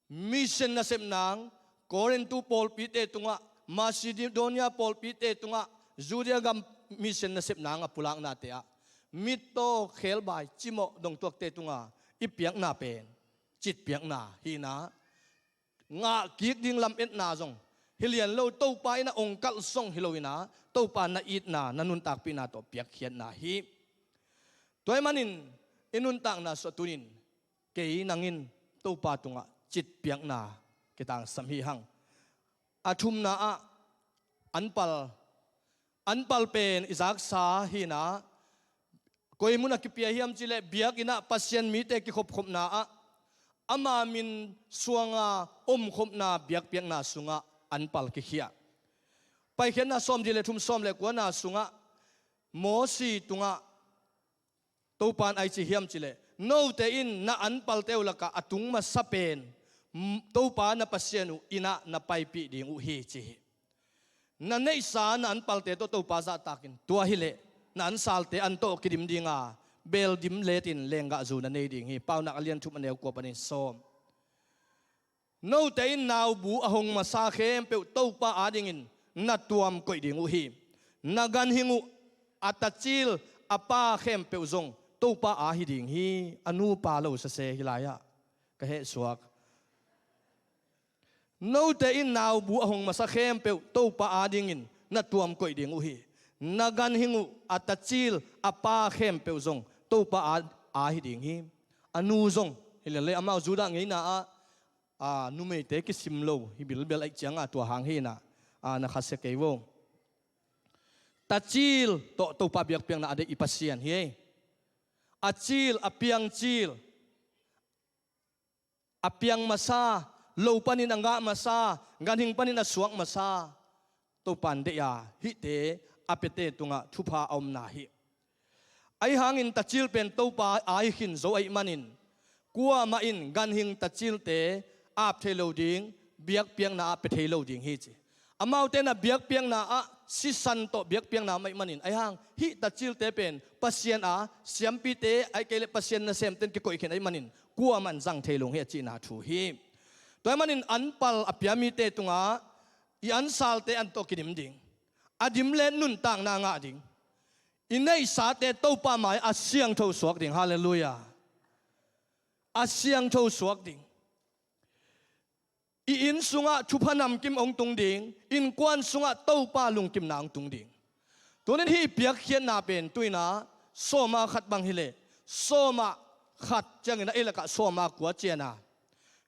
mission nasepna, Korintu pawlpite tungah, Macedonia pawlpite tungah, Judea gam mission nasepna a pulaknate ah, mittaw, khebai, cimawh, dongtuakte tungah i piakna pen citpiakna hi-in ah, ngahkik ding lametna zong hi lian lo, Topa in a ong kalh zong hi lo-in ah, Topa na itna, na nuntakpihna tawh piakkhiatna hi. Tua ahih manin i nuntakna sungah tuni-in kei nang in Topa tungah citpiakna kitangsam hi hang. A thumna ah, anpal. Anpal pen i zaksa hi-in ah, koi mun ah kipia hiam cih leh, biakinn ah Pasian mite kikhopkhopna ah, ama min suanga omkhopna biakpiakna sungah anpal kikhia. Paikhiatna sawmnih le thum, sawm le kuana sungah, Mosi tungah Topa in a ci hiam cih leh, note in na anpalte uh lakah a tung masa pen, m-, Topa na Pasian uh inn ah na paipih ding uh hi, ci hi. Na neihsa, na anpalte tawh Topa zahtak in. Tua hileh na ansalte an tawh kidim ding a, beel dim letin lenggahzu na nei ding hi. Paunak a lian thum, a neu kua panin sawm. Note in naubu a hong masa khempeuh Topa adingin na tuam koih ding uh hi. Na ganhing uh, a tacil, a pa khempeuh zong Topa a hi ding hi. A nupa lo sese hi lai-ah ka hehsuak. Note in naubu a hong masa khempeuh Topa adingin na tuam koih ding uh hi. Na ganhing uh, a tacil, a pa khempeuh zong Topa a, a hi ding hi. A nu zong hi lel leh, amau Judah ngeina ah, a, numeite kisim lo hi bilbel ahih ciangin, tua hang hi-in ah, a, na khasia kei vo. Tacil tawh Topa biakpiakna a deih i Pasian hi. A cil, a piang cil, a piang masa, lo panin a ngah masa, ganhing panin a suak masa Topa in deih a, hihte a piate tungah thupha a omna hi. Ahih hangin tacil pen Topa a hi khin zo ahih manin, kuamah in ganhing tacilte ap thei lo ding, biakpiakna ah pia thei lo ding hi, ci. Amaute in a biakpiakna ah sisan tawh biakpiakna om ahih manin, ahih hang hih tacilte pen Pasian a, siampite, ahih kei leh Pasian nasemte in kikoih khin ahih manin, kuamah in zang thei lo hi, a cihna thu hi. Tua ahih manin anpal a pia mite tungah i ansalte an tawh kidim ding, a dim le nuntakna ngah ding, i neihsate Topa mai-ah a siangtho suak ding. Halleluiah. A siangtho suak ding. I inn sungah thupha namkim hong tung ding, innkuan sungah Topa lungkimna hong tung ding. Tuni-in hih piakkhiatna pen tu-in ah sawm a khat bang hi leh, sawm a khat ciangin ah ei lakah sawm a kua cian a,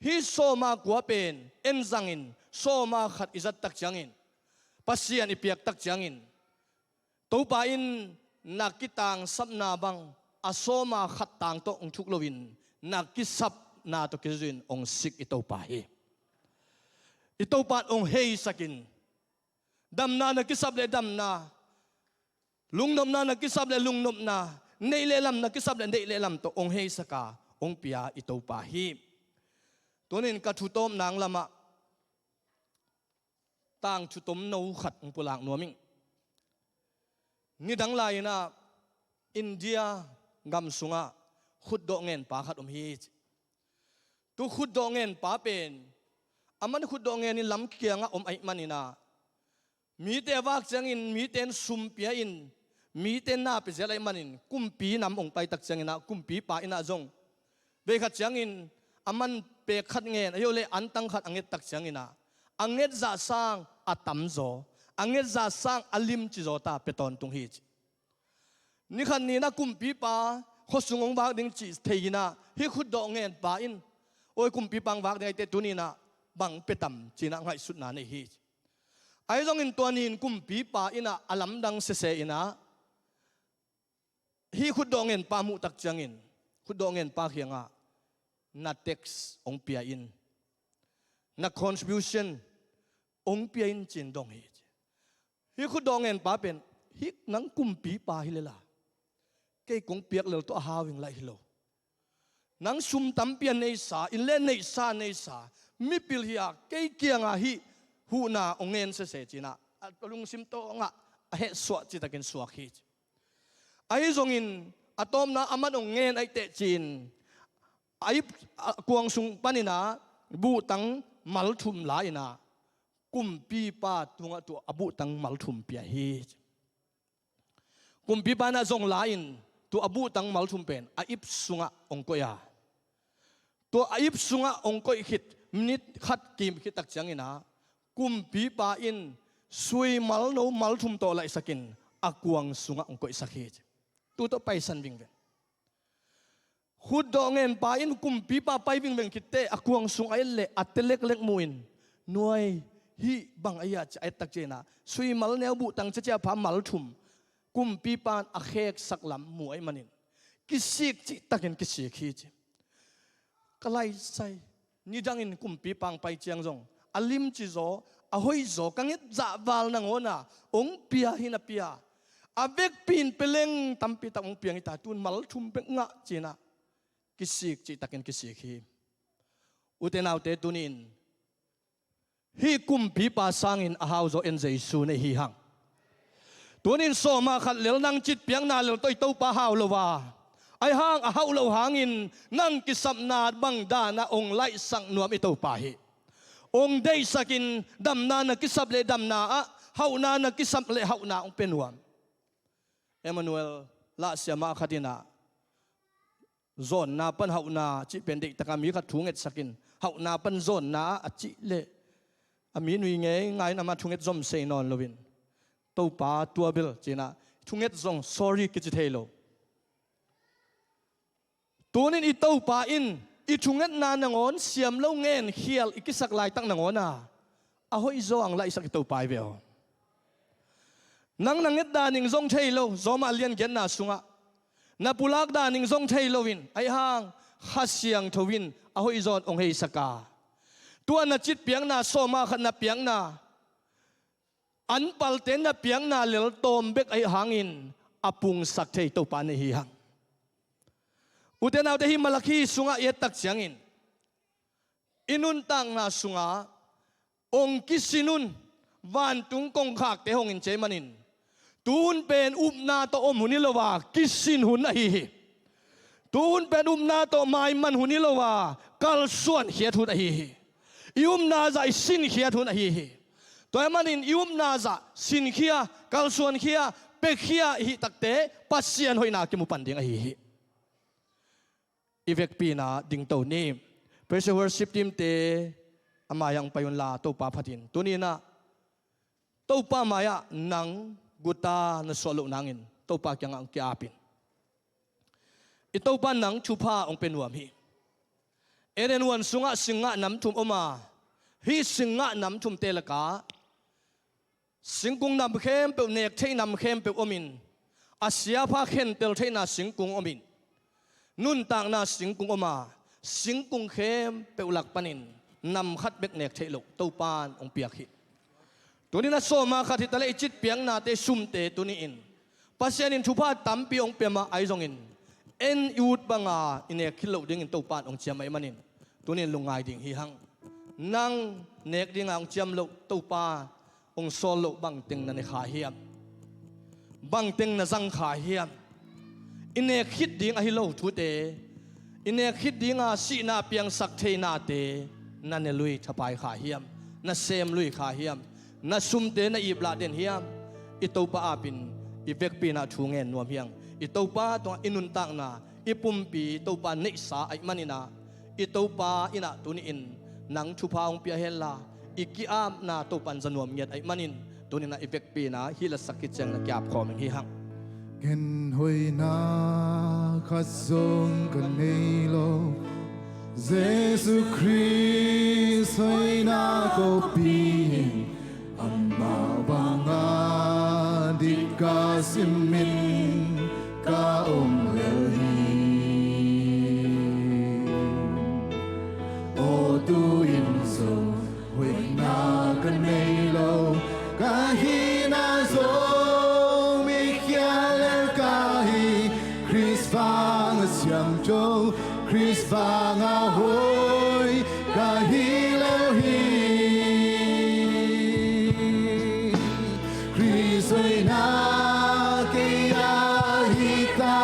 hih sawm a kua pen en zangin, sawm a khat i zat tak ciangin, Pasian i piak tak ciangin, Topa in na kitangsapna bang a sawm a khat tang tawh hong thuk loin, na kisapna tawh kizui-in hong sik i Topa hi. I Topa in hong heisakin, damna na kisap leh damna, lungnopna na kisap leh lungnopna, neih leh lam na kisap leh neih leh lam tawh hong heisak a, hong pia i Topa hi. Tuni-in ka thu tawpna lamah tangthu tomno khat hong pulak nuam ing. Nidang lai-in ah India gam sungah khutdawh ngenpa khat om hi, ci. Tu khutdawh ngenpa pen, aman khutdawh ngenin lam kiangah om ahih manin ah, mite a vak ciangin, mite in sum pia-in, mite in na pia zel ahih manin, kumpi nam hong pai tak ciangin ah, kumpipa in ah zong, vei khat ciangin aman pek khat ngen, ahi leh antang khat a nget tak ciangin ah, a nget zah sang a tamzaw, a nget zah sang a limci zaw ta pia tawntung hi, ci. Ni khat ni-in ah kumpipa khuasung hong vak ding cih thei-in ah, hih khutdawh ngenpa in, oi, kumpipa hong vak ding ahih teh tuni-in ah bang pia tam, ci-in ah ngaihsutna nei hi, ci. Ahi zongin tua ni-in kumpipa in ah a lamdang sese in ah, hih khutdawh ngenpa muh tak ciangin, khutdawh ngenpa kiangah, na tax hong pia in, na contribution hong pia in, ci-in dong hi, ci. Hih khutdawh ngenpa pen, hih nang kumpipa hi lel a, kei kong piak lel tawh a hau ing, laih hi lo. Nang sum tampi a neisa, inn le neihsa a neisa, mipil hi a, kei kiangah hih huhna hong ngen sese ci-in ah, a lungsim tawngah a hehsuah citakin suak hi ci. Ahi zongin a tawpna aman hong ngen ahih teh ci-in a ip, a kuang sung panin ah buhtang mal thum la-in ah kumpipa tungah tua a buhtang mal thum pia hi. Kumpipa in ah zong la-in tua a buhtang mal thum pen a ip sungah hong koih a, tua a ip sungah hong koih khit minit khat kim khit tak ciangin ah kumpipa in suimalno mal thum tawh laihsakin a kuang sungah hong koihsak hi. Tu tawh paisan vingveng. Khutdawh ngenpa in kumpipa pai vingveng khit teh a kuang sung a et leh a te leklek mu-in, nuai, hih bang a hia ci a et tak ciangin ah suimal neu buhtang ciacia pha mal thum kumpipa in a kheksak lam mu ahih manin kisik cihtakin kisik hi ci. Ka laisai, nidangin kumpipa hong pai ciang zong a limci zaw, a hoih zaw ka nget zah val nangawn ah hong pia hi na pia. A vekpi in peleng tampi tak hong piang hi ta, tun mal thum bek ngah ci-in ah kisik cihtakin kisik hi. Ute naute, tuni-in hih kumpipa sangin a hau zaw en Jesu nei hi hang. Tuni-in sawma khat lel nang citpiakna lel tawh i Topa hau lo a, ahi hang a hauh loh hangin nang kisapna bang danah hong laihsak nuam i Topa hi. Hong deihsakin damna na kisap leh damna ah, hauhna na kisap leh hauhna hong pia nuam. Emmanuel lah siamah khat in ah zawnna pan hauhna cih pen deihtakin mi khat thu ngetsakin, hauhna pan zawnna ah a cih leh a mi nui ngeingai in amah thunget zom sei nawn loin Topa tua bel ci-in ah thunget zong sorry kici thei lo. Tuni-in i Topa in i thungetna nangawn siam lo ngenkhial i kisak laitak nangawn ah a hoih zaw hong laihsak i Topa hi ve aw. Nang na nget dan in zong thei lo, Rom a lian giatna sungah na pulak dan in zong thei loin, ahi hang Kha Siangtho in a hoih zaw hong heisak a, tua na citpiakna, sawma khat na piakna, anpalte na piakna lel tawm bek ahih hangin a pungsak thei Topa nei hi hang. Ute naute, hih Malakhi sungah i et tak ciangin i nuntakna sungah hong kisin hun, vantung kongkhakte hong in ci ahih manin, tu hun pen upna tawh om hun hi lo a, kisin hun ahi hi. Tu hun pen upna tawh maiman hun hi lo a, kalsuankhiat hun ahi hi. I upna zah i sinkhiat hun ahi hi. Tua ahih manin i upna zah sinkhia, kalsuankhia, pekhia i hih takteh Pasian hoihna kimu pan ding ahi hi. I vekpi-in ah dingto ni. Praise and worship team-te a mai-ah hong pai unla, Topa phat in. Tuni-in ah Topa mai-ah nang guta na suah loh nangin Topa kiangah hong ki-ap in. I Topa in nang thupha hong pia nuam hi. Eden huan sungah singgah nam thum om a, hih singgah nam thumte lakah singkung nam khempeuh, nek theih nam khempeuh omin, a siapha khentel theihna singkung omin, nuntakna singkung om a, singkung khempeuh lak panin nam khat bek nek theih loh Topa in hong piak hi. Tuni-in a sawma khat hi taleh i citpiaknate, sumte tuni-in Pasian in thupha tampi hong pia mah ahi zongin, en i ut banga i nek khit loh dingin Topa in hong ciam ahih manin, tuni-in lungngai ding hi hang. Nang nek dinga hong ciam loh Topa hong sawl loh bangteng na ne kha hiam? Bangteng na zang kha hiam? I nek khit ding ahi lo thute, i nek khit dinga sihna piangsak thei nate na ne lui thapai kha hiam? Na sem lui kha hiam? Na sumte na iplah den hiam? I Topa apin i vekpi-in ah thu ngen nuam hi hang. I Topa tungah i nuntakna, i pumpi Topa neihsa ahih manin ah, i Topa in ah tuni-in nang thupha hong pia henla, i ki-apna Topa in za nuam ngiat ahih manin, tuni-in ah i vekpi-in ah hih lasak khit ciang na ki-ap khawm ing hi hang. Ken hoihna khat zong ka nei lo, Jesu Khrist hoihna ka ompih in, amah banga dik ka simin ka om lel hi. Aw, tu-in zong hoihna ka nei lo, ka hihna zong mi khial lel ka hi. Khrist vanga siangtho, Khrist vanga hoih ka hi lel Khrist hoihna kei ah hi ta,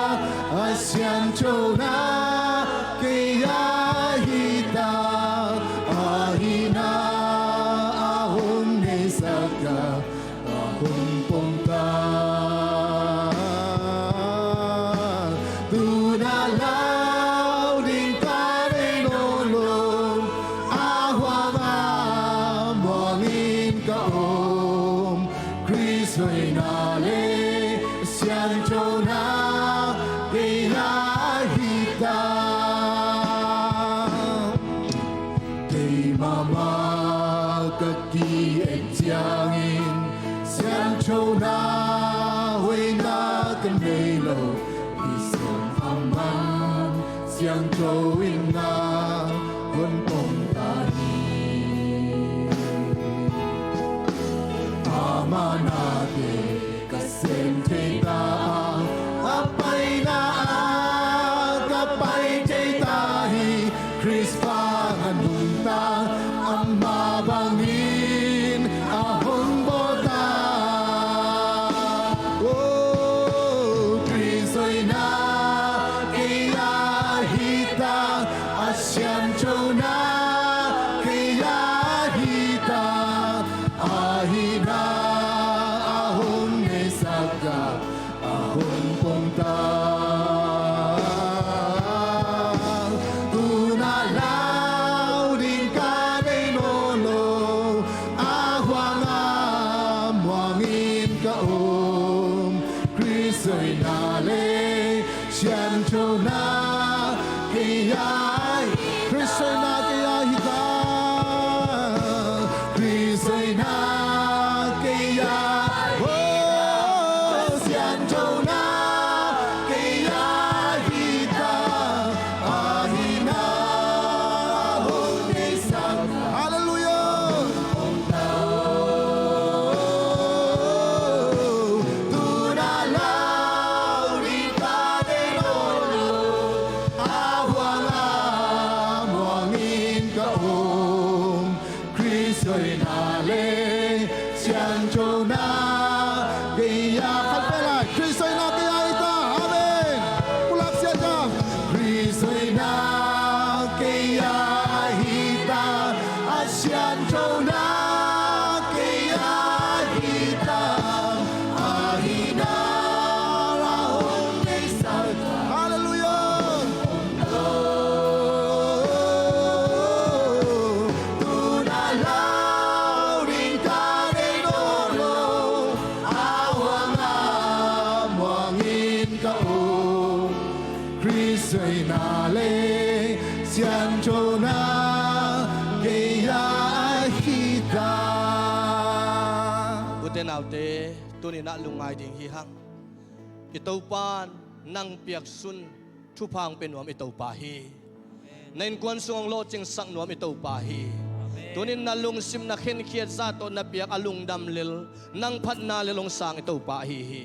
a siangthona kei ah hi ta, a hihna a hong neisak a, a hong pom ta. Tu-in a lau ding ka nei nawn lo, a huang a muang in ka om. Khrist hoihna le siangthona kei ah hi ta. Keimah mah ka ki-et ciangin siangthona hoihna ka nei lo. Hih sawm a man siangtho in na hong pom ta hi. Ama nate ka sem thei ta a, a paina ah ka pai thei ta hi. Khrist pa a nungta, ama bangin a hong bawl ta. Oh, Khrist hoihna kei ah hi ta, a siangthona kei ah hi ta, a hihna a hong neisak a, a hong pom ta. Tu-in a lau ding ka nei nawn lo, a huang a muang in ka om. Khrist hoihna le siangthona kei ah hi. Khrist hoihna kei ah hi ta. Khrist hoihna kei ah, oh, siangthona kei ah hi ta. A hihna a hong neisak. Halleluiah. Tu-in a lau ding ka nei nawn lo, a huang a muang in ka om. Khrist hoihna le siangthona kei ah, khat peuh lai. Khrist hoihna kei ah hi ta. Amen. Pulak siat ciang. Khrist hoihna kei ah hi ta, a siangthona kei ah hi ta, a hihna a hong neisak. Halleluiah. Tu-in a lau ding ka nei nawn lo, a huang a muang in ka om. Khrist hoihna le siangthona kei ah hi ta. Ute naute, tuni-in ah lungngai ding hi hang. I Topa in nang piaksun thupha hong pia nuam i Topa hi. Na innkuan sung hong lawhcingsak nuam i Topa hi. Tuni-in na lungsim na khenkhiat zah tawh na piak a lungdam lel, nang phatna lel hong sang i Topa ahi hi.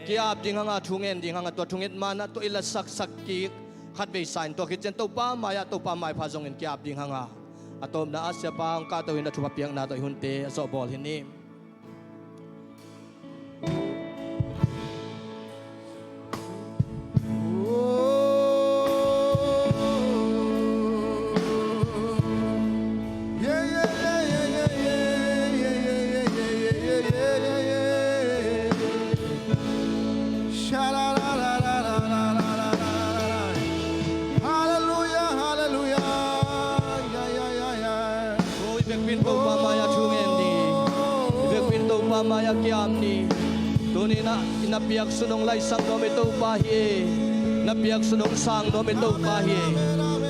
Ki-ap ding hang a, thu ngen ding hang a, tua thunget man ah tua i la saksak kik khatvei sa in, tua khit ciang Topa mai-ah Topa maipha zongin ki-ap ding hang a, a tawpna ah siapa hong kahto in a thupha piakna tawh i hunte a zawhbawl hi ni. Halleluiah, halleluiah. Oh, i vekpi in Topa mai-ah thu ngen ni. I vekpi in Topa mai-ah ki-ap ni. Tuni-in ah na piaksun hong laisak nuam i Topa hi. Na piaksun hong sang nuam i Topa hi.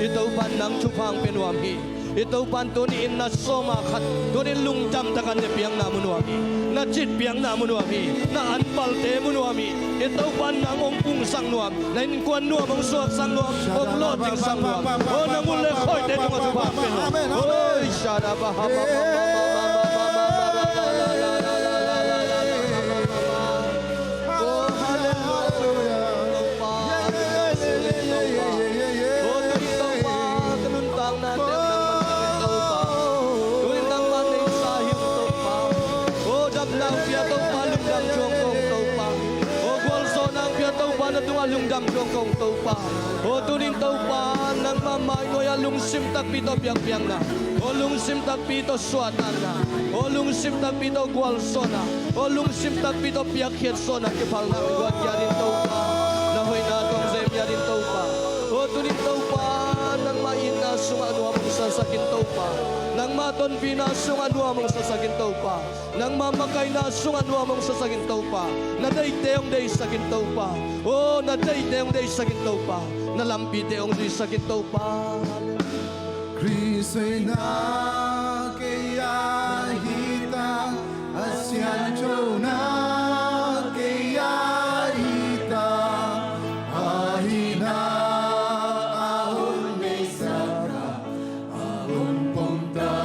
I Topa in nang thupha hong pia nuam hi. I Topa in tuni-in na sawm a khat, tuni-in lungdam takin na piakna mu nuam hi. Na citpiakna mu nuam hi. Na anpalte mu nuam hi. I Topa in nang hong pungsak nuam, na innkuan nuam hong suaksak nuam, hong lawhcingsak nuam. Oh, na mun le khawite tungah thupha hong pia nuam. Amen, amen. Oi, shada ba ha ba ba ba ba ba ba ba ba. Oh, halleluiah. Oh, tuni Topa, ka nuntakna teuh nangmah na hi Topa. Tuni nangmah na hi sa hi Topa. Oh, damna hong pia Topa, Lungdam tuang kong Topa. O gualzawhna hong pia Topa, na tungah lungdam tuang kong Topa. O tunin Topa, nangmah mainawia lungsim takpi tawh biakpiakna, o lungsim takpi tawh suahtakna, o lungsim takpi tawh gualzawhna, o lungsim takpi tawh piakkhiat zawhna kiphalna hong guan kia ding Topa. Na hoihna tawh zem kia ding Topa. O tunin Topa, nangmah itna sungah nuam hong sasakin Topa. Nangmah tonpihna sungah nuam hong sasakin Topa. Nangmah makaihna sungah nuam hong sasakin Topa. Na deihte hong deihsakin Topa. O na deihte hong deihsakin Topa. Na lampite hong zuisakin Topa. Khrist hoihna kei a hita, a siangthona kei a hita, a hihna a hong neihsak a hong pom ta.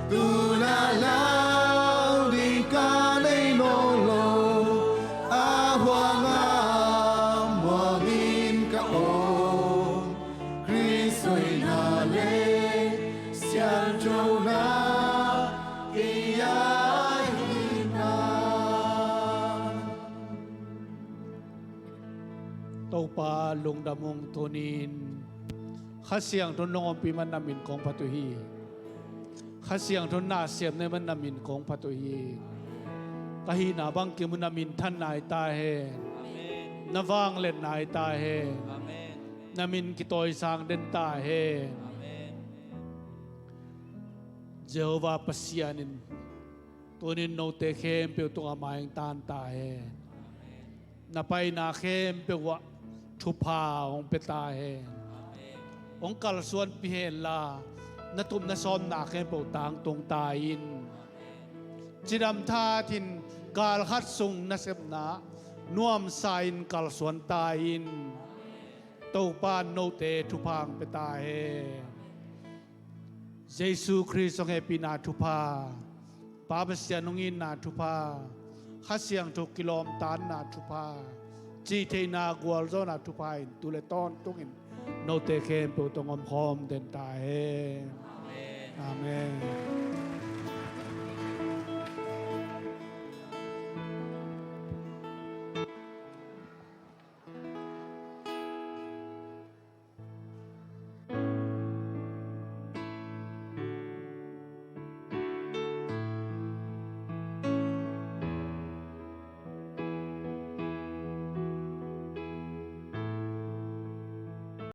Tuna lau ding ka nei nawn lo, a huang a muang in ka om. Khrist hoihna le siangthona kei a hihna. Topa lungdam ung. Tunin Kha Siangtho nong ompih man na min kong phat uh hi. Kha Siangtho na siam na hih man na min kong phat uh hi. Ka hihna bang kim uh na minthanna hi ta hen. Amen. Na vangliatna hi ta hen. Amen. Na min kitawisang den ta hen. Amen. Jehovah Pasian in tunin note khempeuh tungah maingtan ta hen. Na paina khempeuh ah thupha hong pia ta hen. Hong kalsuanpih hen la, na tup na sawmna khempeuh tangtung ta in. Cidam thahat in kal khat sung nasepna nuamsa in kalsuan ta in. Topa in note thupha hong pia ta hen. Jesu Khrist hong hehpihna thupha, Pa Pasian hong itna thupha, Kha Siangtho kilawmtanna thupha, cihtheihna gualzawhna thupha in tu le tawntungin note khempeuh tawh hong omkhawm den ta hen. Amen. Amen.